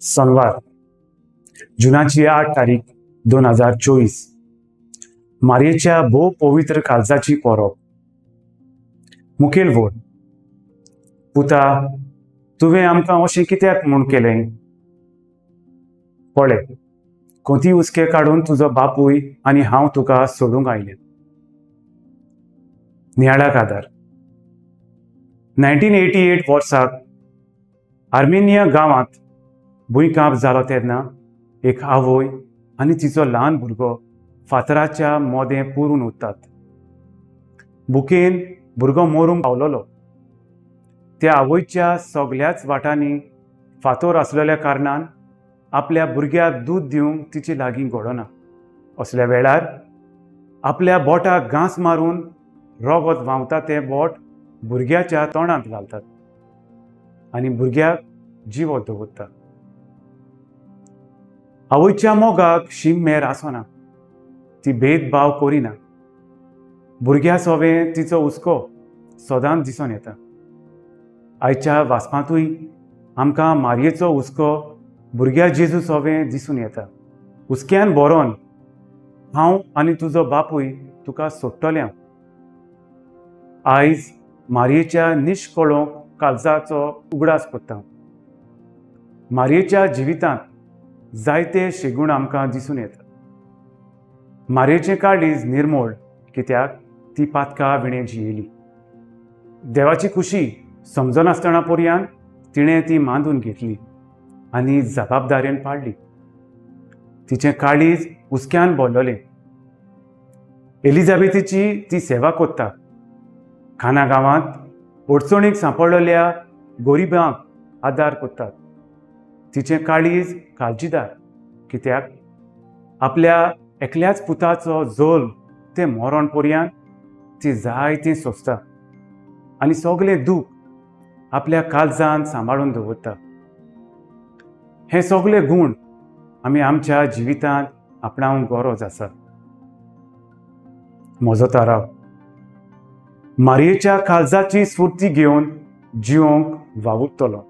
सोनवार जुनाची 8 तारीख 2024 मारयेच्या भोव पवित्र काळजाची परब। मुखेल वोट पुता, तुवें आमकां अशें कित्याक म्हूण केलें? पळय, कोती हुस्के काडून तुजो बापूय आनी हांव तुका सोडूंक आयले। नियाळाक आदार। 1988 वर्साक आर्मेनिया गांवांत भुंयकांप जालो तेन्ना एक आवय आनी तिचो ल्हान भुरगो फातराच्या मोदें पुरून उरतात। भुकेन भुरगो मरूंक पावलोलो। त्या आवयच्या सगल्याच वाटांनी फातोर आसलेल्या कारणान आपल्या भुरग्याक दूद दिवंक तिचे लागीं घडना। असल्या वेळार आपल्या बोटाक घांस मारून रगत व्हांवता तें बोट भुरग्याच्या तोंडांत घालतात आनी भुरग्याक जिवो दवरतात। आवयच्या मोगाक शीम मेर आसना, ती भेदभाव करिना। भुरग्या सोवें तिचो हुस्को सदांच दिसून येता। आयच्या वाचपांतूय आमकां मारयेचो हुस्को भुरग्या जेजू सोवें दिसून येता। हुस्क्यान भरोन हांव आनी तुजो बापूय तुका सोडटले। आयज मारयेच्या निश्कळोंक काळजाचो उगडास करता। मारयेच्या जिवितांत जायते शेगूण आमकां दिसून येता। मारयेचें काळीज निर्मोळ कित्याक ती पातका विणें जियेली। देवाची खुशी समजनासतना पर्यान तिणें ती मांदून घेतली आनी जबाबदारेन पाडली। तिचें काळीज हुस्क्यान भरलें। एलिझाबेथीची ती सेवा करता। खाना गांवांत अडचणीक सांपडलेल्या गरिबांक आदार करतात। तिचें काळीज काळजीदार कित्याक आपल्या एकल्याच पुताचो जल्म ते मरण पर्यान ती जायतें सोंसता आनी सगळें दूख आपल्या काळजान सांबाळून दवरता। हे सगळे गूण आमी आमच्या जिवितांत आपणावंक गरज आसा। म्हजो थाराव, मारयेच्या काळजाची स्फूर्ती घेवन जिवंक वावुरतलो।